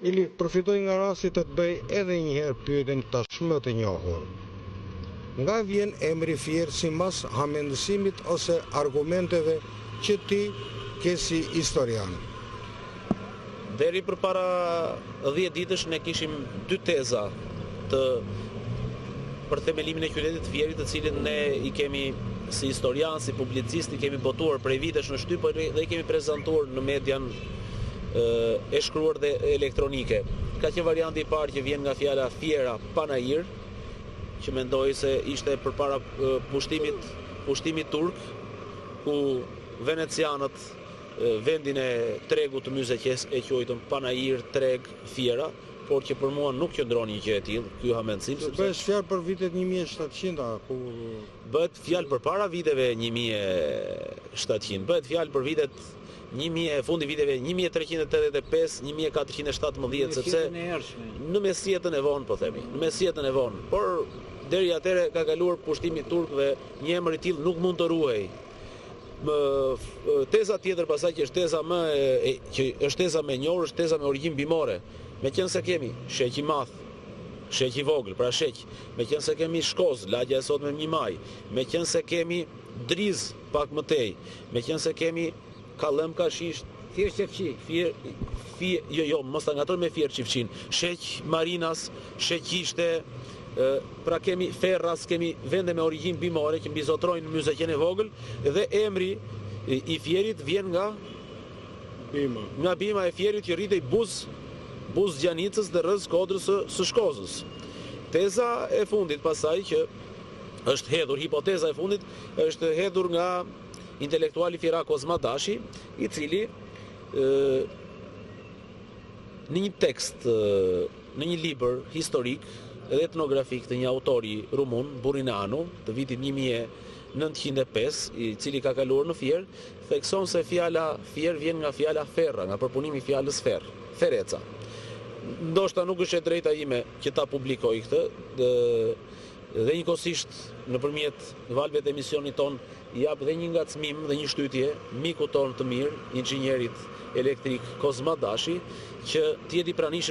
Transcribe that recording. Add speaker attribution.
Speaker 1: Ilir, përfitoj nga rasti të të bëj edhe një herë pyetjen tashmë të njohur. Nga vjen emri Fier simbas hamendësimit ose argumenteve që ti ke si historian?
Speaker 2: Deri përpara 10 ditësh ne kishim dy teza të për themelimin e qytetit të Fierit, të cilin ne i kemi si historian, si publicist, i kemi botuar prej vitesh në shtyp, por dhe i kemi prezantuar në median e shkruar dhe elektronike. Ka qenë varianti i parë që vjen nga fjala Fiera Panair, që mendoj se ishte përpara pushtimit pushtimit turk, ku venecianët vendin e tregut të Myzeqes e quajtën Panair, treg, Fiera, por që për mua nuk qëndron një gjë e tillë, ky hamendësim,
Speaker 1: sepse Bëhet fjalë për vitet 1700-a, ku
Speaker 2: bëhet fjalë përpara viteve 1700, bëhet fjalë për vitet Një e fundi viteve 1385, 1417, sepse në mesjetën e vonë po themi, në mesjetën e vonë, por deri atëherë ka kaluar pushtimi turk dhe një emër i tillë nuk mund të ruhej. Më teza tjetër pastaj që është teza më e, që është teza më e njohur, është teza me origjinë bimore. Meqenëse kemi Sheq i Madh, Sheq i Vogël, pra Sheq, meqenëse kemi Shkozë, lagja e sotme Një Maj, meqenëse kemi Driz pak më tej, meqenëse kemi Kallëm Kashisht,
Speaker 3: Fier Qefqi.
Speaker 2: Fier, Fier, jo, jo, mos ta ngatërroj me Fier Qifqin. Sheq Marinas, Sheqishte, pra kemi Ferras, kemi vende me origjinë bimore që mbizotërojnë në Myzeqenë e vogël dhe emri i Fierit vjen nga
Speaker 1: bima.
Speaker 2: Nga bima e Fierit që rritej buzë buzë Gjanicës dhe rrëzë kodrës së, së Shkozës. Teza e fundit pastaj që është hedhur, hipoteza e fundit është hedhur nga intelektuali fierak Kozma Dashi, i cili në një tekst, në një libër historik dhe etnografik të një autori rumun, Burineanu, të vitit 1905, i cili ka kaluar në Fier, thekson se fjala Fier vjen nga fjala ferra, nga përpunimi i fjalës ferr, fereca. Ndoshta nuk është e drejta ime që ta publikoj këtë, Dhe njëkohësisht nëpërmjet valëve të emisionit tonë jap dhe një ngacmim dhe një shtytje mikut tonë të mirë, inxhinierit elektrik Kozma Dashi, që të jetë i pranishëm.